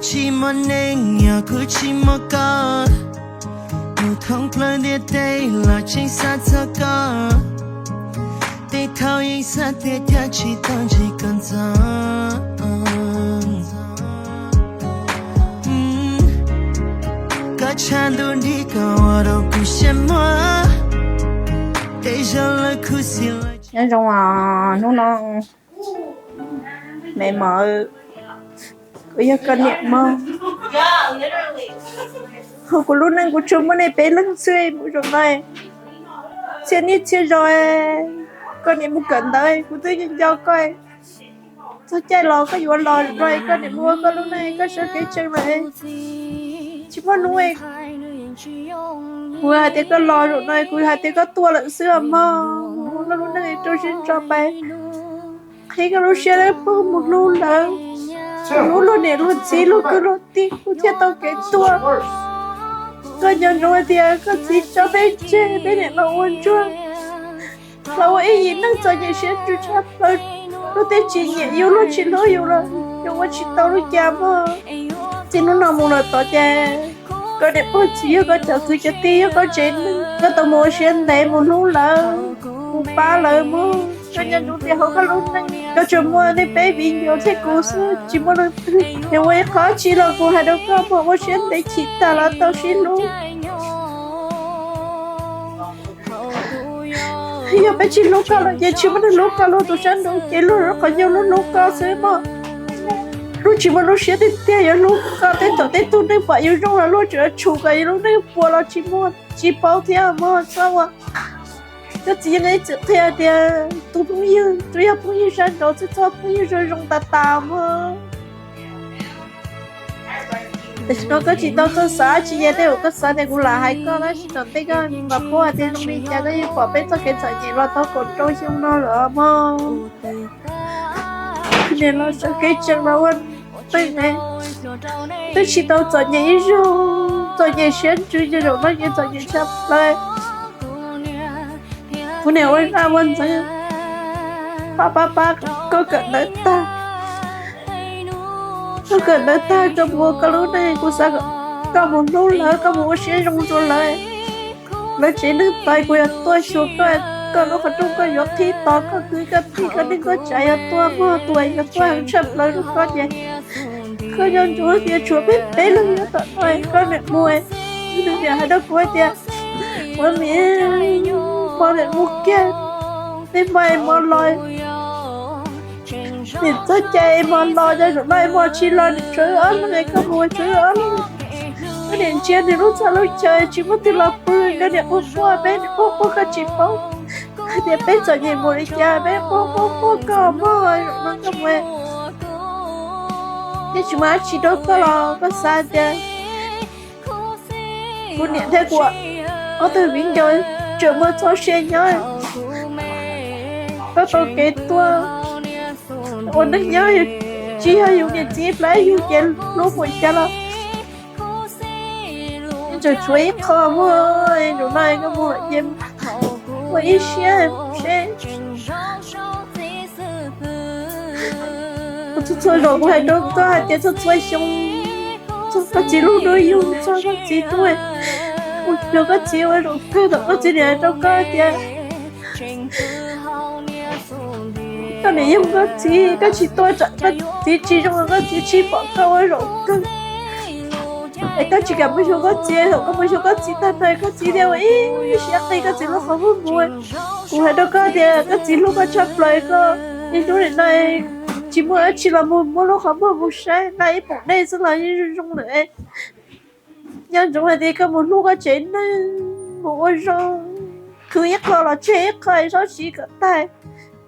Tsis muaj neeg yog kuv tsis muaj koj, mus thoob plaws ntiaj teb los tseem xav txog koj, tej thaum yeej xav tias cas tsis tau ntsib koj ntxov. Koj tshaj ntuj nrig koj ua rau kuv siab muag, tej zaum lawv khuv xim lawv. Nyob zoo os, hnub no me mos, kuv yog koj niam mog. Hauv kuv lub neej kuv tsuas muaj nej peb leeg xwb mus zaum no, txhia niaj txhia zaus koj niam mus kawm ntawv kuv twb nco nco koj. Txog caij los koj yuav los rau koj niam mus ua koj lub neej koj sawv kev tseem lawm. Tsis muaj hnub kuv hais tias koj los zaum no kuv hais tias koj tuaj lawm xwb os mog. Mus ua koj lub neej rau siab ntso pais, qhib koj lub siab dawb paug mus hlub lawv, hlub luag niam luag txiv luag kwv luag tij kuv thiaj tau kev tuaj. Koj nco ntsoov hais tias koj txiv tso peb tseg, peb niam los ua ntsuag, los ua ib yim neeg txom nyem siab ntsws tshaj plaws. Luag tej tsis nyiam yus luag tsis hlub yus los yus ua tsis tau lub cas mog. Txij hnub no mus los tod ces koj niam pog txiv yog koj cov kwv cov tij, yog koj tsev neeg, koj tau mus ua siab ntev mus hlub lawv, mus pab lawv mog. Koj nco ntsoov tias hauv koj lub neej koj tsuas muaj nej peb viv ncaus thiab kuv xwb, tsis muaj leej twg. Yog ua ib qho dab tsi los kuv hais rau koj, mus ua siab ntev chim tag los tau sib hlub. Yog peb tsis hlub koj lawm ces tsis muaj neeg hlub koj, luag tus sab nraud ces luag qhov ncauj luag hlub koj xwb mog. Luag tsis muaj lub siab tiag tiag yuav hlub koj, tej thaum tej tug neeg pom yus zoo los luag tseem tshum kom yus lub neej puas los tsis muaj tsis paub thiab mog. Txhob ua, koj txiv yeej ib txwm qhia tias tus phooj ywg twb yog phooj ywg sab nraud xwb, txhob phooj ywg zoo zoo tas tas mog. Tam sim no koj tsis tau txawj xav tsis yog tej uas koj xav tias kuv lam hais koj, tab sis tom ntej koj mam paub hais tias zoo li cas, koj yeej pom peb txoj kev txom nyem los tau kaum rau xyoo no lawm mog. Niam los sawv kev tseem los ua neej, twb tsis tau txom nyem ib zaug, txom nyem siab ntsws ces zaum no ces txom nyem tshaj plaws. Kuv niam ua zaj ua ntxeev, pab pab pab koj kawm ntawv tag. Koj kawm ntawv tag koj mus ua koj lub neej, kuv xav kom koj mus hlub lawv, koj mus ua siab zoo rau lawv. Lawv tsev neeg tos kuv yuav tuaj xyuas koj, koj lub qhov rooj koj yuav qhib tos koj kwv koj tij koj neej koj tsav yuav tuaj mog, tus uas yuav tuaj heev tshaj plaws rau koj ces koj nco ntsoov tias tshuav peb peb leeg nyob tom no, koj niam mus, nws niam hais rau kuv hais tias ua mi, mos niam mus kiag, tej mos es mos los, niam txoj cai es mos los, cov zaum no es mos tsis los, niam tshuav wb ob leeg es koj mus tshuav wb ob leeg. Koj niam ntsia nws lub txaj lub chaw tsis muaj twg los pw, koj niam quaj quaj peb, niam quaj quaj koj tsis paub hais tias peb txom nyem npaum li cas, peb quaj quaj quaj koj mog, zaum no koj mus, twb tsis muaj dab tsi rau koj los koj xav tias kuv niam thiab kuv ob tug viv ncaus tseem muaj txoj sia nyob, koj tau kev tuaj ua neej nyob, tsis yog yus niam txiv plab yug ces hlub npaum cas los yeej tseem tshuav ib qho mog. Zaum no koj mus lawm ces ua ib siab seb. Txhua txhua zaus kuv hais rau koj hais tias txhua txhua xyoo, txog koj txiv lub hnub yug, txog koj txiv tuaj, kuv xyuas koj txiv ua zaum kawg thaum koj txiv niam hais rau koj tias koj niam yog koj txiv, koj tsis tuaj tsam koj txiv tsis zoo, koj txiv tsis pom koj ua zaum kawg. Es koj tsis kam mus xyuas koj txiv, thaum koj mus xyuas koj txiv tag no koj txiv thiaj ua ib siab qi koj txiv lub qhov muag mus. Kuv hais rau koj tias koj txiv hlub koj tshaj plaws, koj niaj hnub nim no tsis muaj dab tsi los mus muab lub qhov muag mus saib, nqa ib poom dej xwb los yeej zoo zoo lawm. Nco ntsoov hais tias koj mus hlub koj tsev neeg, mus ua zoo, khwv ib qho los tseg ib qho, txhob siv kom tag.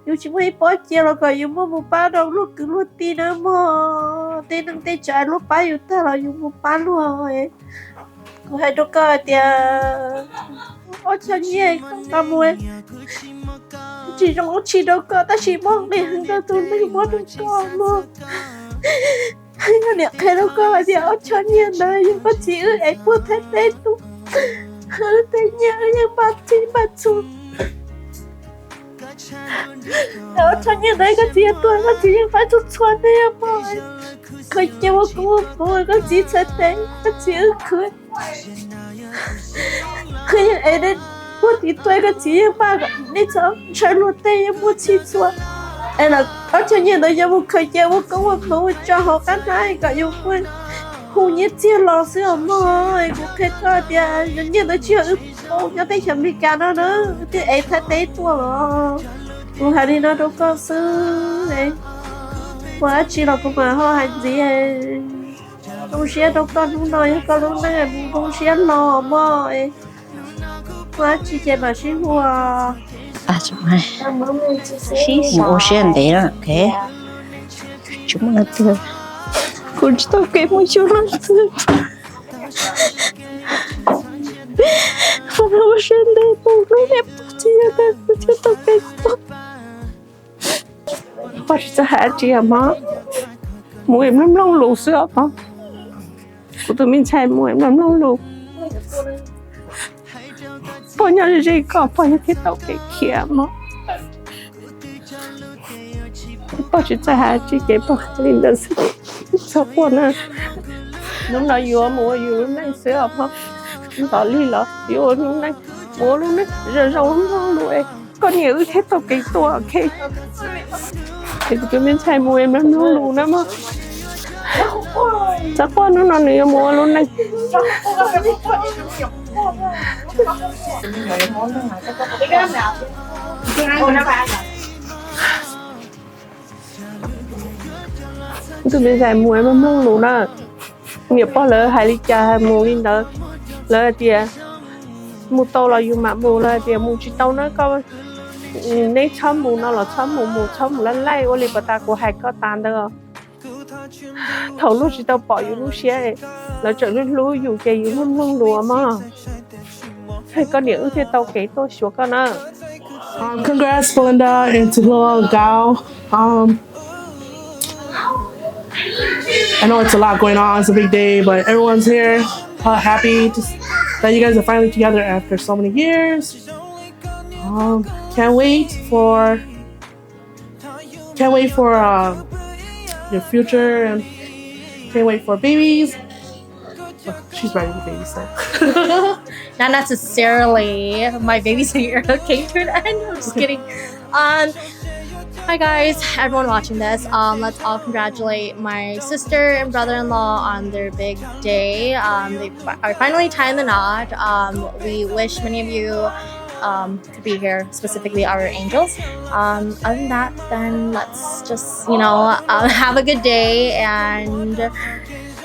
Yus tsis muaj ib pob cia los kom yus muaj mus pab rau luag kwv luag tij na mog. Tej neej tej tsav luag pab yus tag los yus mus pab luag. Kuv hais rau koj hais tias ob choj nyiaj koj mus tsis zoo ua tsi rau koj, tab sis mob nqis heev rau tus neeg muab rau koj mog. Koj niam qhia rau koj hais tias ob choj nyiaj ntawd yog koj txiv wb ev puag Thaib teb tuaj, wb tej nyiaj wb yeej npaj txhij npaj txhua. Ob choj nyiaj ntawd koj txiv tuaj koj txiv yeej faib txhua txhua hnub mog. Khaws cia ua koob ua hmoov, koj txiv txhais tes, koj txiv wb khwv. Koj yeej ev puag tim tuaj, koj txiv yeej npaj kom nej txhob ntshaw luag tej, yeej muaj txhij txhua. Es lawv ob tug nyiaj ntawd yuav mus khaws cia ua koob ua hmoov ua tso hauv qab hnab kom yus muaj hu nyiaj txiag los xwb os mog. Es kuv qhia koj tias yog nyiaj ntawd tsis yog wb poob nyob teb chaws Amelikas no na, wb twb ev txhais tes tuaj los. Kuv hais li no rau koj xwb, muaj dab tsi los kuv mam ho hais ntxiv. Zoo siab rau koj hnub no yog koj lub neej mus zoo siab los mog. Muaj dab tsi ces mam sib hu. Mus ua siab ntev na, tsis muaj leej twg, kuv tsis tau kev mus xyuas leej twg. Mus ua siab ntev mus hnub niam pog tsis yog tias kuv thiaj tau kev tuaj. Pog tsis txawj hais dab tsi os mog, mus mloog mloog lus xwb os mog. Kuv tus me ntxhais mus mloog mloog lus. Pog nyob ze koj, pog yeej thiaj tau kev khiav mog. Pog tsis txawj hais dab tsi ces pog hais li ntawd xwb. Txhob quaj na. Hnub no yuav mus ua yus lub neej xwb os mog. Ntxov lig los yuav ua lub neej, mus ua lub neej zoo zoo mloog lus, koj niam wb thiaj tau kev tuaj, ok. Es kuv tus me ntxhais mus mloog mloog lus na mog. Txhob quaj, hnub no nws yuav mus ua lub neej. Tus me ntxhais mus mloog mloog lus na, niam pog lawv hais li cas mus li ntawd. Lawv hais tias mus tau los yus mam mus, lawv hais tias mus tsis tau na koj, neb txhob mus no los txhob mus, mus txhob mus laj laij, ua li puas tas kuv hais koj tas ntawd. Thaum luag tsis tau pom yus lub siab, lawv tseem hlub hlub yus ces yus mloog mloog lus mog. Koj niam wb thiaj tau kev tuaj xyuas koj na. Um, congrats, Belinda and Tahua, Gao. Um, I know it's a lot going on. It's a big day, but everyone's here. Uh, happy to, that you guys are finally together after so many years. Um, can't wait for Can't wait for uh, your future and can't wait for babies. She's ready to babysit. Not necessarily. My babysitting era came to an end. I'm just kidding. Um, hi guys, everyone watching this. Um, let's all congratulate my sister and brother-in-law on their big day. Um, they fi- are finally tying the knot. Um, we wish many of you um, to be here, specifically our angels. Um, other than that, then let's just, you know, um, have a good day. And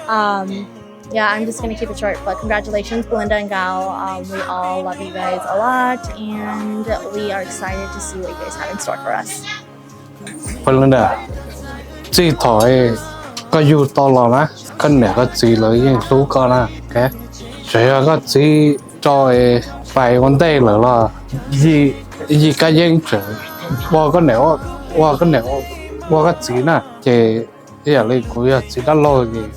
um, yeah, I'm just going to keep it short. But congratulations, Belinda and Gao. Um, we all love you guys a lot. And we are excited to see what you guys have in store for us. Belinda, txij thaum koj yug tau los na, koj niam koj txiv lawv yeej hlub koj na. Txawm yog koj txiv tso pais ua ntej lawm los Yij Kab Yeeb tseem ua koj niam, ua koj niam, ua koj txiv na. Ces ib yam li kuv yog txiv dab laug ces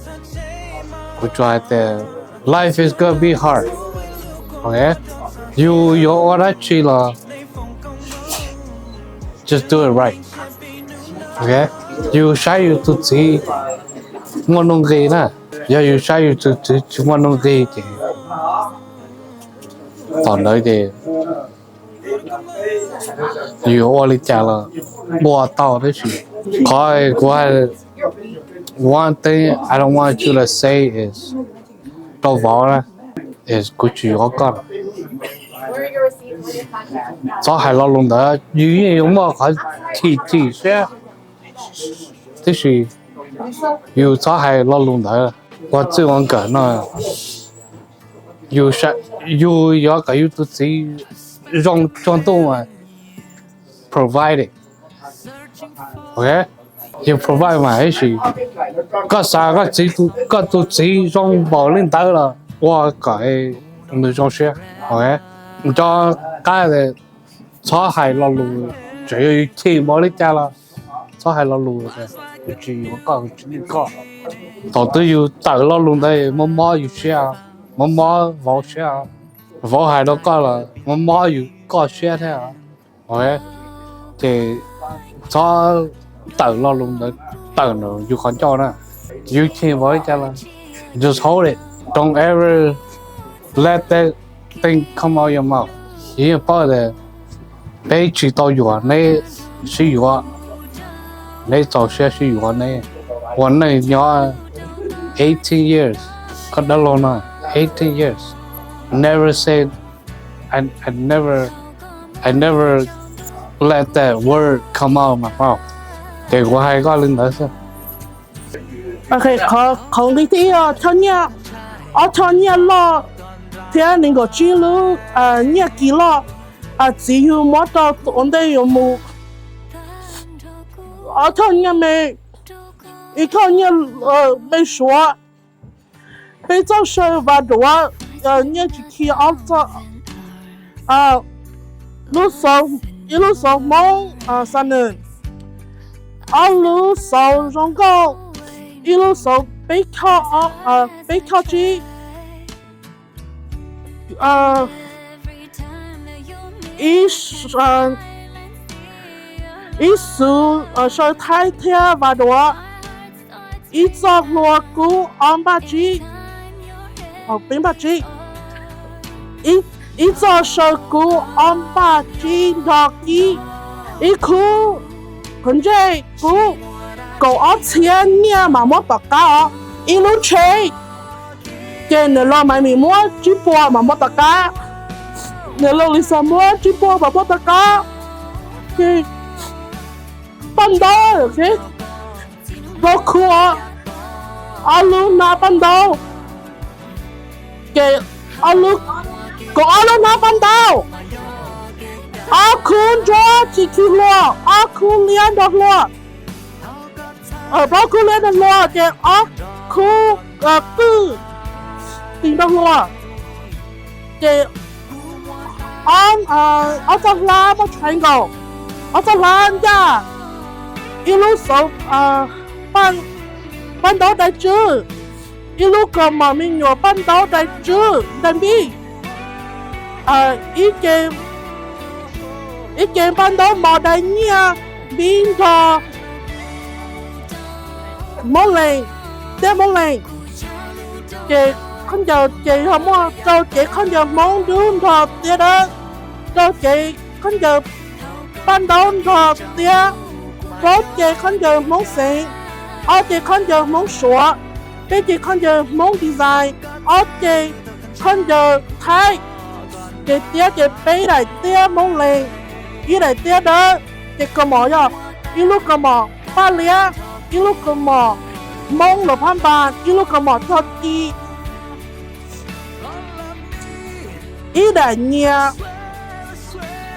kuv tsuas hais tias life is gonna be hard. Yus yuav ua dab tsi los just do it right. Yus saib yus tus txiv muaj nuj nqis na. Yog yus saib yus tus txiv tsis muaj nuj nqis ces thaum ntawd ces yus yuav ua li cas los ua tau tab sis qhov kuv, one thing I don't want you to say is, rau vauv na, is kuv tsis yuav koj. Txhob hais lo lus ntawd, yus yeej yuav muaj qhov chim chim siab tib si, yus txhob hais lo lus ntawd. Ua txij ua nkawm no yus yuav kom yus tus txiv zoo txhua ntuj mas provide, ok, yus provide mas ib sim koj xav koj tus txiv zoo npaum li ntawd los ua kom nws zoo siab, ok. Nco qab txhob hais lo lus, tseem yog yus chim npaum li cas los txhob hais lo lus, kuv tsis yuav koj, kuv tsis nyiam koj. Thaum twg yus tawm lo lus ntawd mob mob yus siab, mob mob vauv siab, vauv hais rau koj los mob mob yus koj siab thiab. Ces txhob tawm lo lus ntawd tawm ntawm yus qhov ncauj na. You can avoid that. Just hold it. Don't ever let that thing come out your mouth. Yeej paub tias peb tsis tau yuav, neb sib yuav, neb txaus siab sib yuav, neb ua neej nyob eighteen years, koj dab laug no, eighteen years, never say, I, I never, I never let that word come out my mouth. Ces kuv hais koj li ntawd xwb. Qhov nqi thib ib, ob choj nyiaj loj thiab nees nkaum tsib lub nyiaj kis loj, txiv yug muab rau tus ua ntej yuav mus. Ob choj nyiaj me, ib choj nyiaj me suav, peb txoj saw vas duav, nyiaj tsis khi, ob txoj, ib lub xauv Hmoob xa nws, ob lub xauv zoo nkauj, ib lub xauv peb choj, peb choj tsib, ib xuv saw thaib thiab vas duav, ib txoj hlua kub ob npaj tsib, peb npaj tsib, ib txoj saw kub ob npaj tsib nrog kib, ib khub qhov ntsej kub, kaum ob txhiab nyiaj mam muab tom qab os, ib lub tsheb. Ces nws laus Maiv Mim muab tsib puas mam muab tom qab, nws laus Lis Xas muab tsib puas mam muab tom qab, ces paj ntaub, plaub khub, ob lub hnab paj ntaub, ces kaum ob lub hnab paj ntaub, ob khub ntsuab tsis khi hlua, ob khub liab nrog hlua, plaub khub liab nrog hlua, ces ob khub qwj tis nrog hlua, ces ob txoj hlab muaj tshais nkaus, ob txoj hlab ncaj, ib lub xauv paj ntaub dai tswb, ib lub kaus mom me nyuam paj ntaub dai tswb dai npib, ib ce paj ntaub mos dai nyiaj npib nrog Hmoob Lees, tiab Hmoob Lees. Ces khaub ncaws ces yog muaj rau cev khaub ncaws Hmoob dub nrog tiab dawb, rau cev khaub ncaws paj ntaub nrog tiab, plaub ce khaub ncaws Hmoob xeev, ob ce khaub ncaws Hmoob Suav, peb ce khaub ncaws Hmoob design, ob ce khaub ncaws Thaib, ces tiab ces peb daim tiab Hmoob Lees, ib daim tiab dawb, ces kaus mom yog ib lub kaus mom Paj Liab, ib lub kaus mom Hmoob Luas Phab Npas, ib lub kaus mom cog ci, ib daim nyias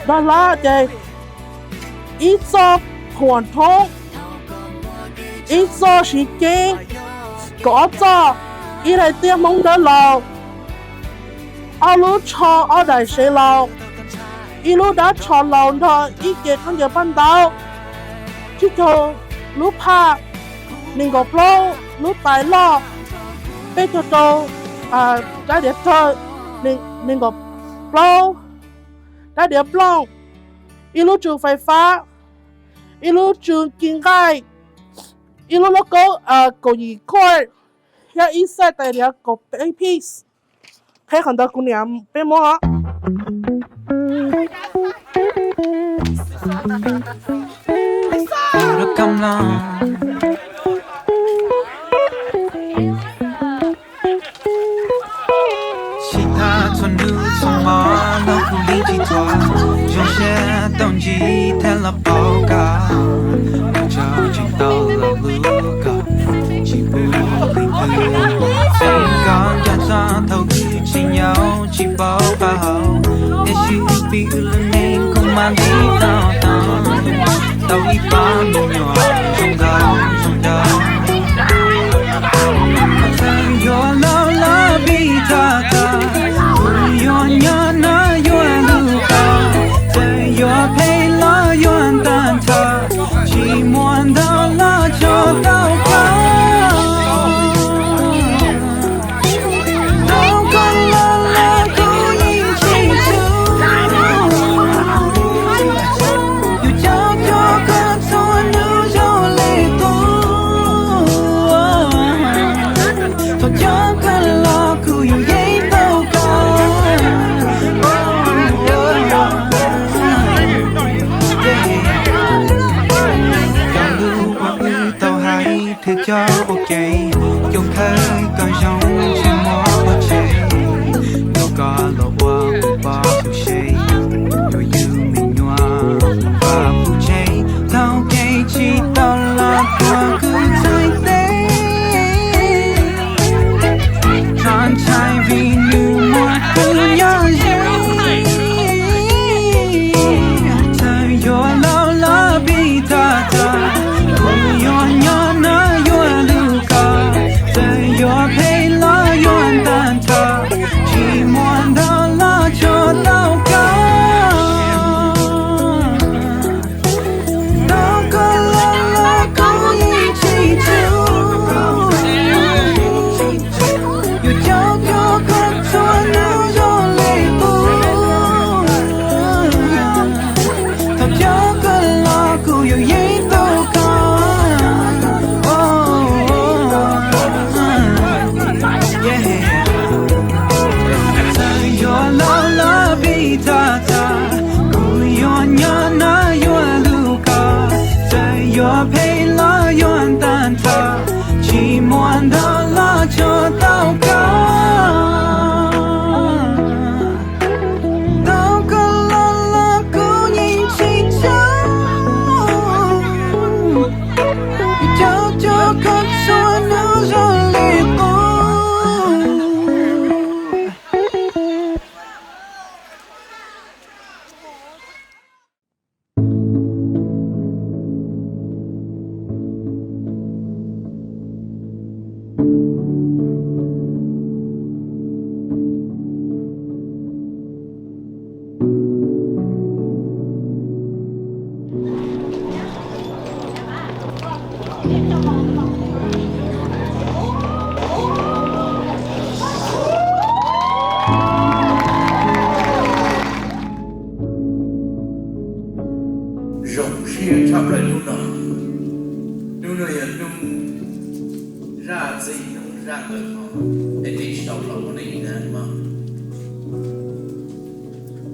nrog hlab ces ib txoj phuam nrhoob, ib txoj siv ceeb, kaum ob txoj, ib daim tiab Hmoob dawb laus, ob lub tsho ob daim sev laus, ib lub dab tsho laus nrog ib ce khaub ncaws paj ntaub, tsib caug lub phaj, nees nkaum plaub lub tais loj, peb caug rau rab diav rawg, nees nkaum plaub rab diav plooj, ib lub tsw fais fab, ib lub tsw ci nqaij, ib lub lauj kaub kaum yim khuaj, thiab ib xaij tais diav kaum peb piece. Qheb qhov ntawd kuv niam peb muab. Tsis tas txhua hnub txhua hmo los kuv yeej tsis thuam, zoo siab tau ntsib thiab los paub koj, kuv tseem tau los hlub koj, tsis pub leej twg. Xav koj nco txog thaum twg tseem yau tsis paub qab hau, tiam sis wb pib wb lub neej kuv mam li tau tau, tau ib pab me nyuam zoo nkauj zoo nraug. Txawm yuav laus los vim rau koj, kuv yuav nyob nrog yuav lub zos, txawm yuav phem los yuav tag nrho, tsis muaj ntau los tsuav tau koj. Tau koj los lawm kuv yeej tsis tsum, yuav caum cuag koj txhua hnub zoo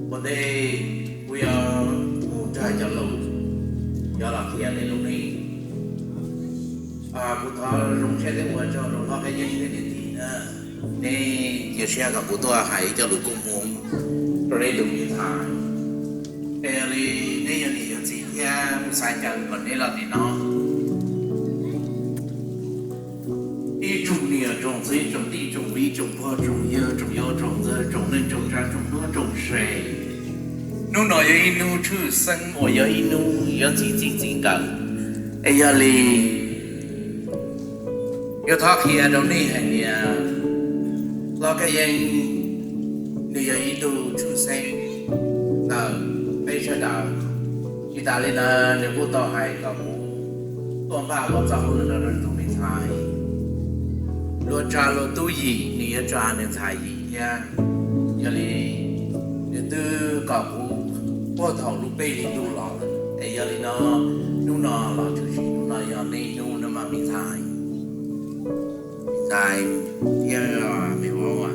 Ua ntej kuv yuav mus nrog cov lus yuav los qhia nej lub neej. Kuv thov zoo siab thiab ua tsaug rau hlob Kab Yeeb thiab niam txiv na, neb cia siab kom kuv tuaj hais ib co lus koob hmoov rau neb tus me ntxhais. Es li neb yog niam yog txiv thiab kuv xav caw kom neb los nim no ib tsoom niam tsoom txiv tsoom tij tsoom viv tsoom pog tsoom yawg tsoom yau tsoom ntxawg tsoom neej tsoom tsav tsoom hlob tsoom se. Hnub no yog ib hnub tshwj xeeb uas yog ib hnub yuav txij txij txij nkawm. Es yog li yuav thov qhia rau nej hais tias hlob Kab Yeeb nws yog ib tug tshwj xeeb ntawm peb sawv daws. Tsis tas li ntawd nws kuj tau hais kom kuv tuaj npaj ua txoj hauj lwm no rau tus me ntxhais. Luag tsa luag tub yim nws yuav tsa nws ntxhais yim thiab. Yog li nws twb kom kuv puag thaum lub peb hlis ntuj los lawm, es yog li no hnub no los tshwm sim hnub no yog nej hnub no mas me ntxhais, me ntxhais thiab me vauv,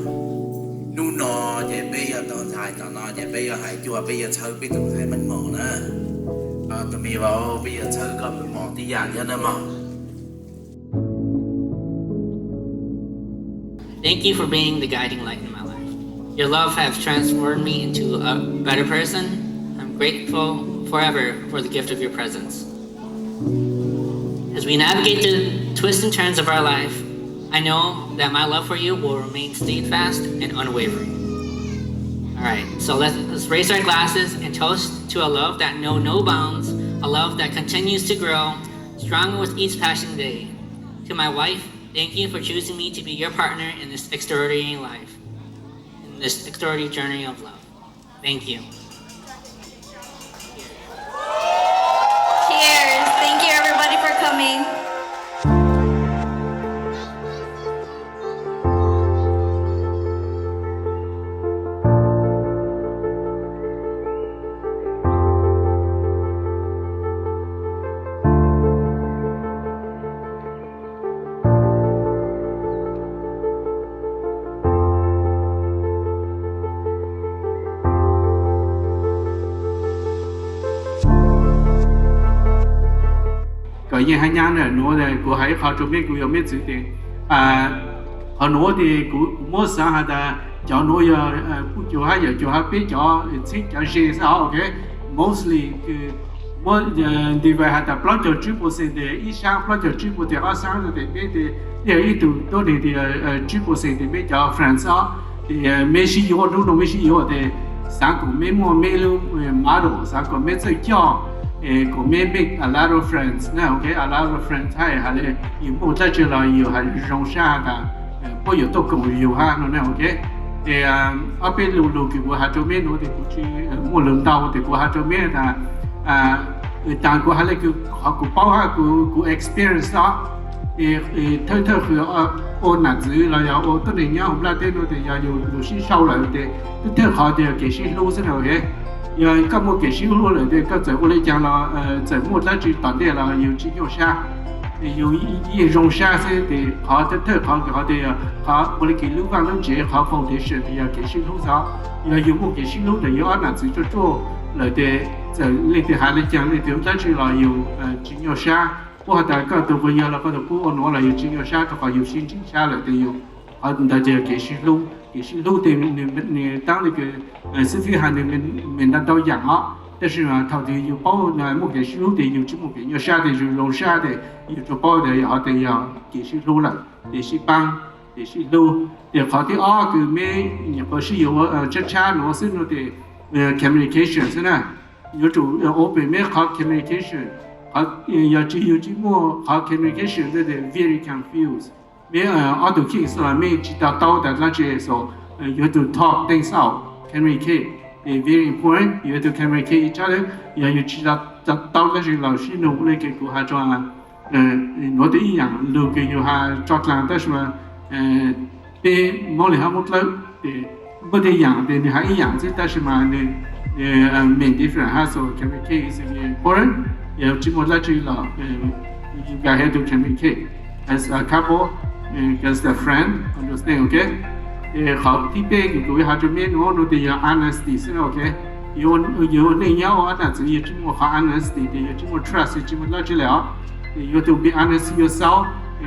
hnub no ces peb yuav tau ntxhais, tom no ces peb yuav hais cuag peb yuav txhawb peb tus ntxhais meej mom na. Tus me vauv peb yuav txhawb koj meej mom tib yam thiab na mog. Thank you for being the guiding light in my life. Your love has transformed me into a better person. I'm grateful forever for the gift of your presence. As we navigate the twists and turns of our life, I know that my love for you will remain steadfast and unwavering. All right, so let's, let's raise our glasses and toast to a love that know no bounds, a love that continues to grow stronger with each passing day. To my wife, thank you for choosing me to be your partner in this extraordinary life, in this extraordinary journey of love. Thank you. Cheers. Thank you everybody for coming. Kom yeej hab nyab na, nuav kuv hais ib qho rua mej, kuv yog mej txwv tes, qhov nuav tes kuv, kuv muab xaav has tas cov nuav yog puj cuag hab yawm cuag hab peb cov txheeb cov ze xwb os, ok. Mostly kws muab divide has tas plaub caug tsib percent tes ib saab, plaub caug tsib percent tes ob saab, no tes peb tes yog ib tug tuab neeg tes tsib percent tes peb cov France os. Tes mej sib yuav, nub nua mej sib yuav tes xaav kom mej muaj mej lub model, xaav kom mej txawj coj, kom mej make a lot of friends na, ok, a lot of friends hab has le yug muaj dlaab tsi los yug has zoo sab has tas puab yuav tuaj koom yug hab no na, ok. Tes ob peb lug lug kws kuv has rua mej nuav tes kuv tsi muaj lug ntau tes kuv has rua mej tas, taag kuv has le kws qhov kuv paub hab kuv experience os. Thawj thawj qhwv ua nam txwv los yog ua tuab neeg nyob huv nplaj teb nuav tes yog yug lug sib sau lawm tes thawj thawj qhov tes yog kev sib hlub xwb na, ok. Yog koj muaj kev sib hlub lawm tes koj txawm ua le caag los txawm muaj dlaab tsi tom ntej los yug tsi nyuaj sab. Yug yeej zoo sab xwb tes qhov thawj thawj qhov kws qhov tes yog qhov ua le kws lub vaaj lub ntsev qhov foundation tes yog kev sib hlub xwb. Yog yug muaj kev sib hlub ntawm yug ob nam txwv ruaj ruaj lawm tes txawm leej twg has le caag leej twg dlaab tsi los yug tsi nyuaj sab. Puab has tas koj tug quas yawg los koj tug qub ua nuav los yug tsi nyuaj sab rua qhov yug sib ntsib sab lawm tes yug, qhov ntawd tes yog kev sib hlub. Kev sib hlub tes nwg taab le kws xib fwb has nwg me ntau ntau yaam os, tab sis thaum twg yug paub muaj kev sib hlub tes yug tsi muaj kev nyuaj sab tes yug zoo sab tes yug tsuas paub tas qhov tes yog kev sib hlub lawm, kev sib paab, kev sib hlub. Tes qhov thib ob kws mej nyuam qhuav sib yuav ua tshab tshab nuav xwb no tes communication xwb na. Yuav tsum open mej qhov communication. Yog tsi yug tsi muaj qhov communication tes very confused. Mej ob tug kheej xwb los mej tsi to taub tas dlaab tsi, so you have to talk things out, communicate is very important. You have to communicate each other. Yog yug tsi to taub dlaab tsi los sib nug le kws kuv has rua nuav tes ib yaam lug kws yug has tso dlaag tab sis mas peb Moob le hab Moob Dlawb tes muaj tej yaam tes nwg has ib yaam xwb tab sis mas nwg mean different hab. So communicate is very important. Yog tsi muaj dlaab tsi los you guys have to communicate as a couple, as a friend, understand, ok? Qhov thib peb kuv yuav has rua meb nuav no tes yog honesty xwb, ok. Yus ua neej nyob ua nam txwv yus tsi muaj qhov honesty tes yus tsi muaj trust, yus tsi muaj dlaab tsi le os. Tes you have to be honest to yourself,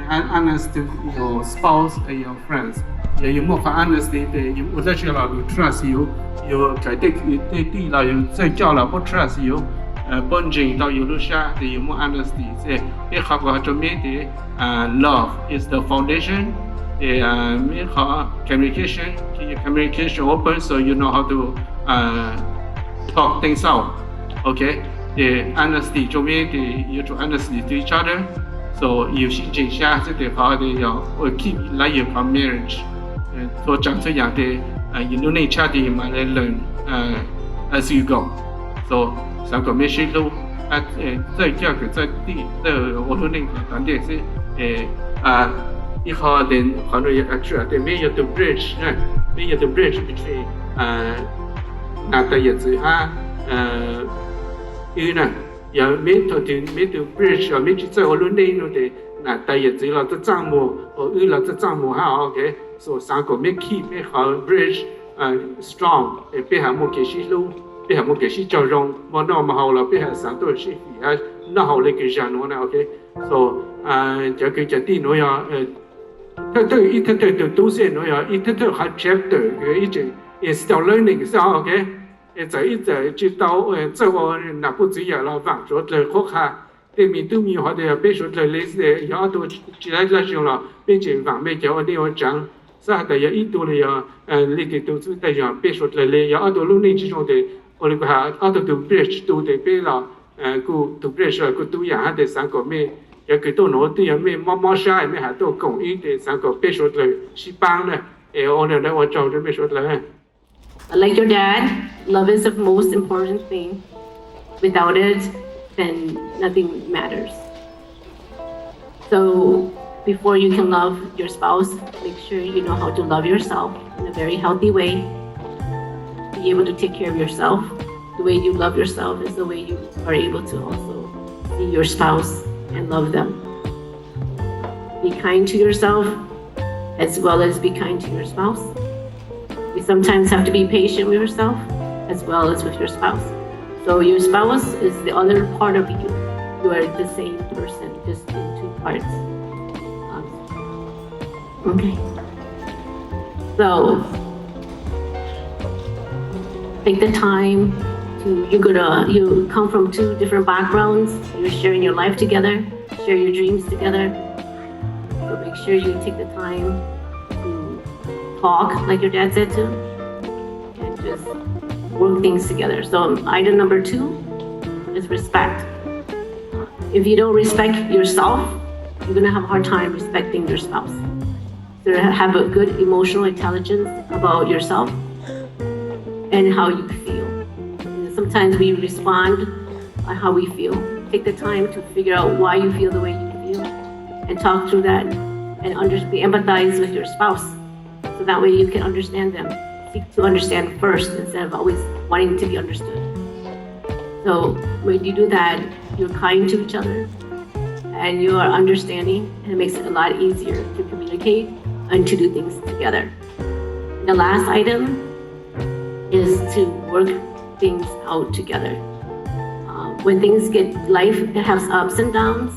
and honest to your spouse and your friends. Yog yus muaj qhov honesty tes yus ua dlaab tsi los lug trust yus, yus kawm tej tij los yus txawj coj los puab trust yus, puab ntseeg tau yus lub sab tes yus muaj honesty xwb. Peb qhov kuv has rua meb tes love is the foundation. Tes meb qhov communication, keep your communication open so you know how to talk things out. Ok, tes honesty rua meb tes yuav tsum honesty to each other. So yus sib ntseeg sab xwb tes qhov tes yog ua keep lawv yus qhov marriage. Txhua tsaam txhua yaam tes yus lub neej tshab tes yus mam le learn as you go. So xaav kom meb sib hlub, txawj coj kwv txawj tij, txawj ua lub neej tom ntej xwb. Ib qho tes qhov nuav yog actually tes meb yog tus bridge, meb yog tus bridge between nam tais yawm txwv hab wb na. Yog meb thaum twg meb tus bridge los meb tsi txawj ua lub neej no tes nam tais yawm txwv los txaj txaj muag, wb los txaj txaj muag hab, ok. So xaav kom meb keep meb qhov bridge strong, peb ha muaj kev sib hlub, peb ha muaj kev sib tsaug zoo, muaj noj muaj haus los peb ha xaav tuaj sib fim hab noj haus le kws zag nuav na, ok. So cov kwv cov tij nuav yog thawj thawj ib thawj thawj tus tub xwb, nuav yog ib thawj thawj qhov chapter, ib tseem still learning xwb, ok. Txawm ib txawm tsi tau txawj ua nam puj txiv yawm los vaam suav dlawg qhuab qha. Tej me tub me nyuam hov tas yog peb suav dlawg le xwb, yog ob tug tsi laib dlaab tsi los peb tseem vaam mej cov ua neej ua tsaav. Xab has tas yog ib tug le yog leej twg tug xwb, tas yog peb suav dlawg le, yog ob tug lub neej tsi zoo tes ua le kuv has ob tug tus bridge tu tes peb los kuj tus bridge los kuj tu yaam hab tes xaav kom mej cov kws tuaj nuav twb yog mej mob mob sab mej has tuaj koom ib tes xaav kom peb suav dlawg sib paab na. Es ua le ntawd ua tsaug rua mej suav dlawg. Like your dad, love is the most important thing. Without it, then nothing matters. So before you can love your spouse, make sure you know how to love yourself in a very healthy way. Be able to take care of yourself. The way you love yourself is the way you are able to also see your spouse and love them. Be kind to yourself as well as be kind to your spouse. You sometimes have to be patient with yourself as well as with your spouse. So your spouse is the other part of you. You are the same person, just in two parts. Um, okay. So take the time to, you gonna, you come from two different backgrounds. You're sharing your life together, share your dreams together. So make sure you take the time to talk, like your dad said too, and just work things together. So item number two is respect. If you don't respect yourself, you're gonna have a hard time respecting your spouse. So have a good emotional intelligence about yourself and how you feel. Sometimes we respond on how we feel. Take the time to figure out why you feel the way you feel and talk through that and under, empathize with your spouse. So that way you can understand them. Seek to understand first instead of always wanting to be understood. So when you do that, you're kind to each other and you are understanding, and it makes it a lot easier to communicate and to do things together. The last item is to work things out together. Uh, when things get, life has ups and downs.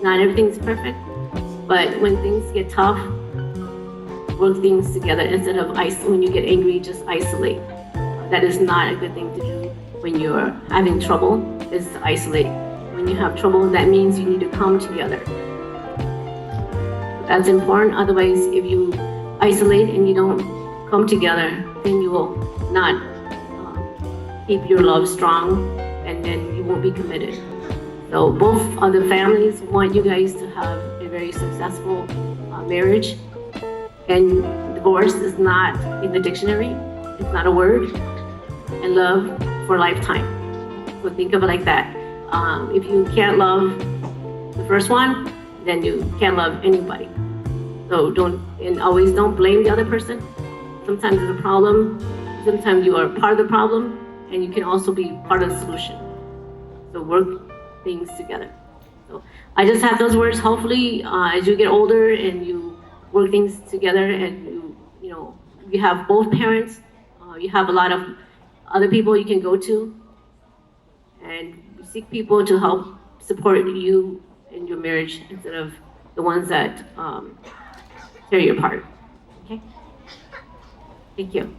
Not everything's perfect, but when things get tough, work things together instead of ice, when you get angry, just isolate. That is not a good thing to do when you're having trouble, is to isolate. When you have trouble, that means you need to come together. That's important. Otherwise, if you isolate and you don't come together, then you will not, um, keep your love strong, and then you won't be committed. So both of the families want you guys to have a very successful, uh, marriage. And divorce is not in the dictionary. It's not a word. And love for a lifetime. So think of it like that. Um, if you can't love the first one, then you can't love anybody. So don't, and always don't blame the other person. Sometimes it's a problem. Sometimes you are part of the problem, and you can also be part of the solution. So work things together. So I just have those words. Hopefully, uh, as you get older and you work things together and you, you know, You have both parents. Uh, you have a lot of other people you can go to. And seek people to help support you in your marriage instead of the ones that um, tear you apart. Okay? Thank you.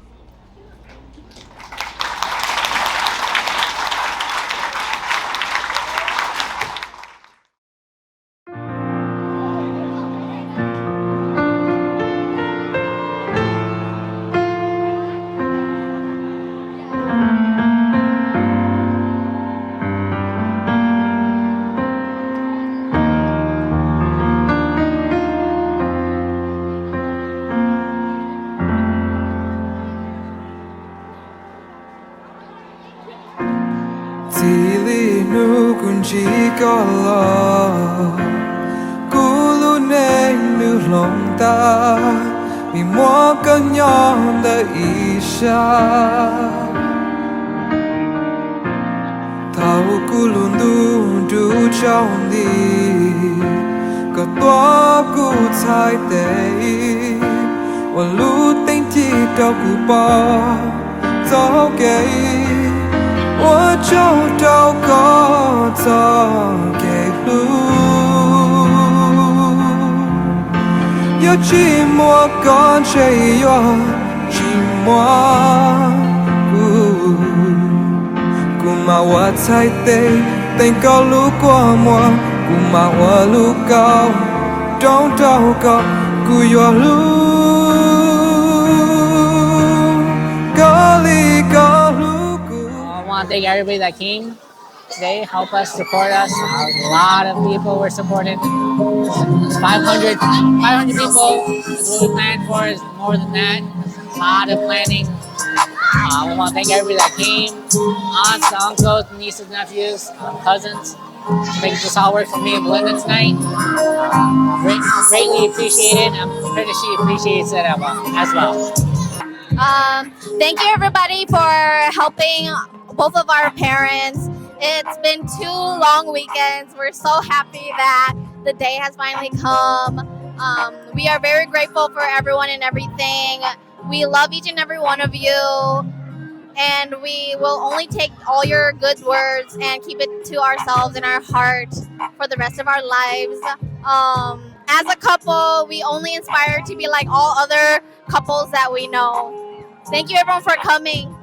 Txij li hnub kuv ntsib koj los, kuv lub neej nws hloov tag, vim muaj koj nyob ntawm ib sab. Thaum kuv lub ntuj nrug tsaus nti, koj tuav kuv txhais tes, ua lub teeb ci rau kuv pom txoj kev. Ua tsaug rau koj txoj kev hlub, yog tsis muaj koj ntshe yuav tsis muaj kuv. Kuv mam ua txhais tes, teem koj lub kua muag, kuv mam ua lub kaus rooj rau koj, kuv yuav hlub koj li koj hlub kuv. I want to thank everybody that came today, help us, support us. A lot of people were supporting. Five hundred, five hundred people is what we planned for, is more than that. A lot of planning. Uh, we want to thank everybody that came. Aunts, uncles, nieces, nephews, uh, cousins. Making this all work for me and Belinda tonight. Uh, great, greatly appreciated. I'm pretty sure she appreciates it as well. Um, thank you everybody for helping both of our parents. It's been two long weekends. We're so happy that the day has finally come. Um, we are very grateful for everyone and everything. We love each and every one of you. And we will only take all your good words and keep it to ourselves in our heart for the rest of our lives. Um, as a couple, we only aspire to be like all other couples that we know. Thank you everyone for coming.